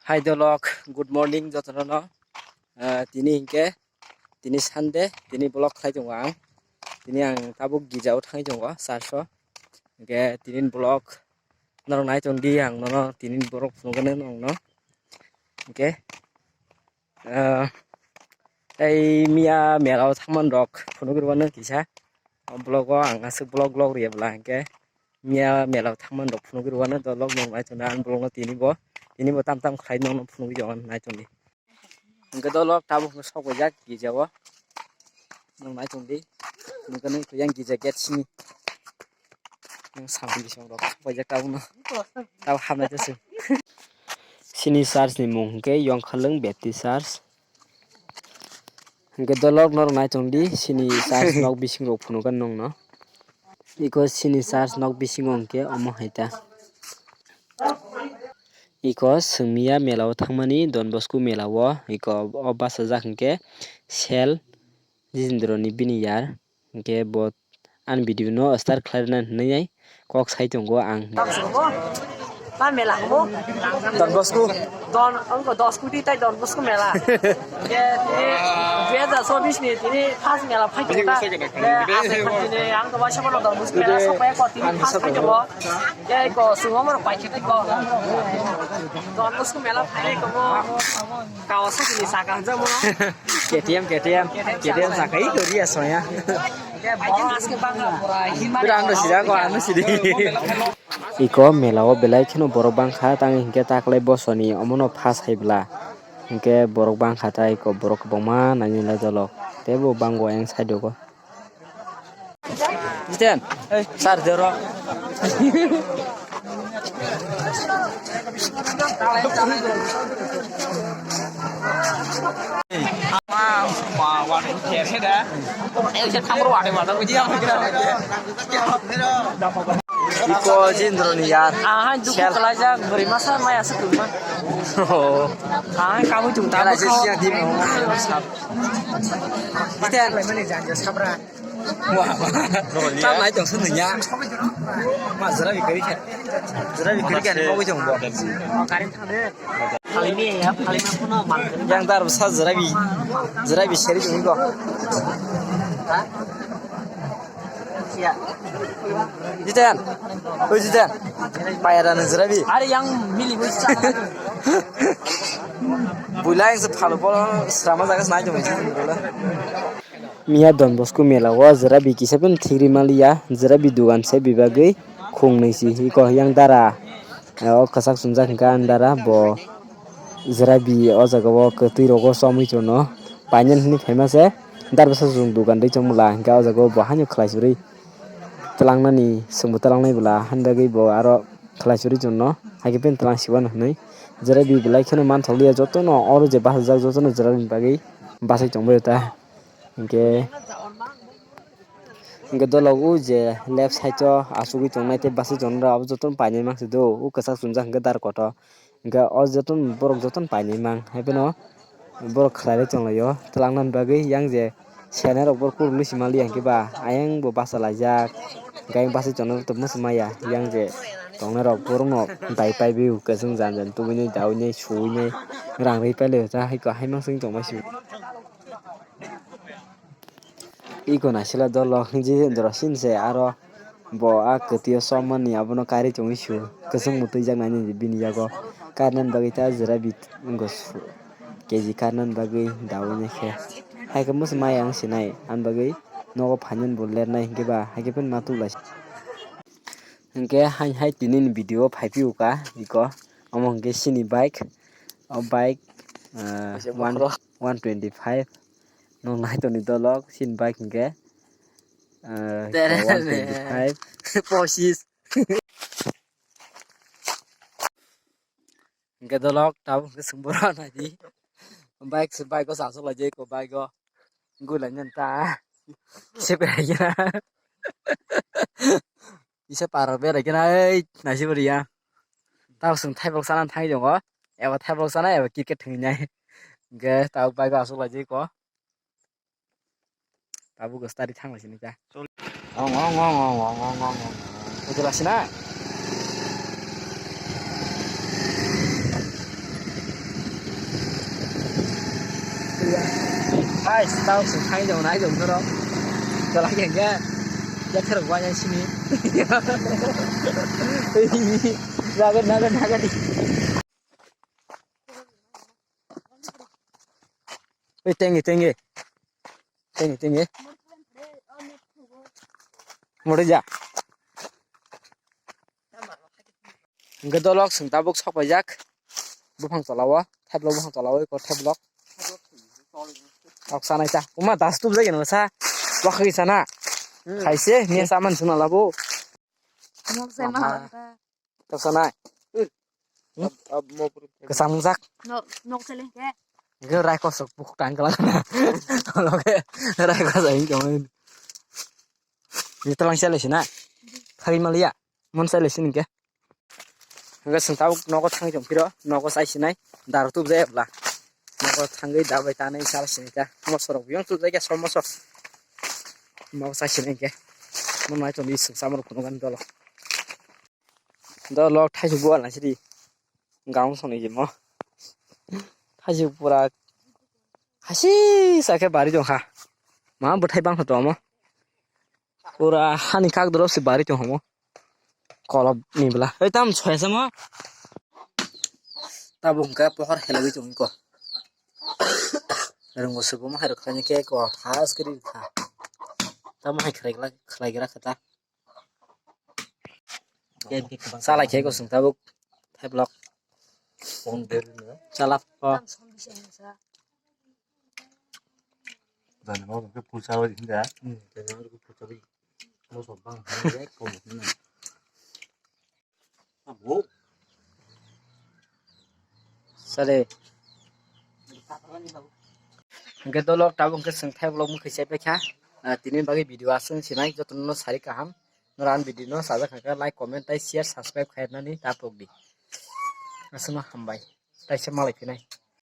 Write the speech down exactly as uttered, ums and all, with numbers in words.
Hai dolok, good morning jotono no. Ah, tini hinkhe, tini Sunday, tini vlog khlai tongo ang. Tini ang tabuk gija o thangwi tongo, church o. Hinkhe tini vlog norok nai tong di, ang nono tini vlog phunukgwi nongno. Hinkhe, ah, tei miya mela o thangman rok phunukgwi rwmano kisa. O vlog o ang aswk vlog vlog rwya bwla hinkhe. Miya mela thangman rok phunugwi rwano dolok nong nai tongdi ang bolongno tini bo, tini bo tam tam khlai nongno phunugwi tongo nai tongdi. Hwnkhe dolok tabuk hwnkhe sok bai jak gija o. Nong nai tongdi. Nokha nung yang gija gate simi. Nung samung bising rok sok bai jak tabuk no. Tabuk hamnai to se. Sini church ni mung hwnkhe Yongkhalwng Baptist Church. Hwnkhe dolok norok nai tongdi sini church nok bising rok phunukgwi nongno. Iko sini church nok bisingo hwnkhe omo hai ta. Iko swngmiya mela o thangmani Don Bosco mela o iko o bachajak hwnkhe sel Jitendra ni bini yar hwnkhe bo ani video no start khlai rwna hinwi kok sai tongo ang. Ba mela hwnmo? Don Bosco. Don, wngkha dos koti tai Don Bosco mela. Ye, tini dui hajar chobbish ni tini first mela phai tongo ta. Ye, asai kha tini ang to waisa bono Don Bosco mela sok pai ko tini first phai tongo. Ye, ko sungo moro pai khe ko. Don Bosco mela phai tongo. Kawa sok ni saka hwnjak mono. K T M, K T M, K T M saka i kori asoya. Ye, bo aske bangla pura himari. Pura ano sida ko, ano sidi. Iko mela o belai kheno borok bangkha, tang hinkhe taklai bosoni omono phas hai bwla. Hinkhe borok bangkha ta iko borok kwbangma nainwi lai dolok. Teibo bango ayang side o. Jiten, sar dero. Iko Jindro ni yar. Aha, duku sel. Kalaijak, bwrwi masa maya se tongma. Oh. Aha, kabui tong ta. Kala bwkha. Sisiya di mo. Iten. Wah. Tam nai tong sun ya. Ma jera bikari khe. Jera bikari khe ni kogui tong bo. Phalimi ya, phalima phano man. Yang dar bwsa jerabi, jerabi seri tongwi ko. Jiten, oi Jiten, payara no jerabi. Are yang mili oi sa. Buila yang se phalo polo srama jaga se nai tongwi. Miya Don Bosco mela o jerabi kisa phano thigri maliya, jerabi dogan se bebagwi khungnwi si iko yang dara. O kwchak chumjak hwnkha ang dara bo jerabi o jaga o kwtwi rogo chomwi chwngno painani hinwi phaima se dar bwsa chwng dogan dei chongmula hwnkhe o jaga o bo haino khwlai chwrwi twlangnani chwngbo twlangnai bwla hani bagwi bo aro khwlai chwrwi chwngno haikhe bini twlang siwano hinwi jerabi belai kheno manthokliya jotono oro je bachajak jotono jerabini bagwi bachai tongbaio ta hinkhe. Hingke dolok o je left side o asugoi tongnai tei bachai tongnai rok abo jotono painani mangsi do o kwchak chumjak hingke dar kotor hingke o jotono borok jotono painani mang hai phano borok khlai tonglai o twlangna bagwi yang je senai rok borok kuruloi se maliya hingke ba ayang bo bachalaijak hingke ayang bachai tongnai rok tongma se maya yang je tongnai rok borok no dai paibi o kwchwng jan jan tubui nai daui nai suwi nai rang ri pailai o ta hai mangsi tongma se. Iko naisila dolo hinji jora sinse aro bo a kwtwio somani abono kari tongwi su kwchwng mwtwi jak nani bini yago karnani bagwi ta jwra bi wngkha su keji karnani bagwi daui nai khe hai khe muchung maya wng sinai ani bagwi nogo phainani bo lernai hinkhe ba hai khe phano ma tuklaisi. Hinkhe hain hai tini ni video phai phiyuka iko omo hinkhe chini bike o bike ah, Kaisa one bokhorok. One twenty five. Nwng nai tongni dolok sin bike hinkhe, ah, Tere. One twenty five. Pochis. Hinkhe dolok tabuk hinkhe swng borok naidi. Bike se bike o chasok laijai ko bike o. Gulai nyan ta. Sepe ya. Isa paro berai kena ei naisi boriya. Tao sung thaibrok sana thai jongo. Eba thaibrok sana eba cricket thwinai. Ge tao bike asuk lai jiko. Tabo go stari thang lai sini ka. Ong ong ong ong ong ong ong. Ujula sina. Guys, tao sung khai jong nai jong toro. Jala ke ga. Ya thero wa ya sini. Naga naga naga di. Oi, tenge tenge. Tenge tenge. Mori ja. Hingke dolok sung tabuk sok paijak. Buphang tola o, theblok buphang tola o, eko theblok. Tok sanai ta. Uma das tup jai no sa. Wah ki sana. Khaise, ni saman suna labo. Nok se ma. Tok sanai. Kesang jak. Nok, nok se le ke. Ge rai kosok buk tang kala. Loke rai kosok ini kamu. Ni telang sele sina. Phari malia. Mon sele sini ke. Hingke sung tabuk nogo thang tong phiro, nogo chai sinai, daro tup jaya bwla. Nogo thangwi da bai tanai sal sinai ta. Moso rok biyong tup jaya som moso. Nogo chai sinai hingke. Mon mai tong di sung samar kuno gan dolo. Dolo thaisuk buwal nai sidi. Gaung soni jimo. Thaisuk pura hasi sa khe bari tong kha. Ma bwthai bang tong mo. Pura hani kak doro se bari tong homo. Kolom ni bla. Ei tam soya sama. Tabuk hingke pohor helogwi tong ko. Rwngo se bo hai rok khaini ke ko has kri kha. Tamo hai khlai khlai gra kha ta. Salai khe ko sung tabuk. Theblok. Chalak ko. Jani mo ke pulsa bai hinda. Hmm, jani mo ke pulsa bai. Mo so bang hinda ko hinda. Abo. Sale. Hingke dolok tabuk hingke sung theblok mukhe chai paikha. Ah, tini bagwi video aswng sinai jotono sari kaham. Noran video no sajak kha like, comment, tai share, subscribe khainani tapok di. Aswno hambai. Taisa malai phinai.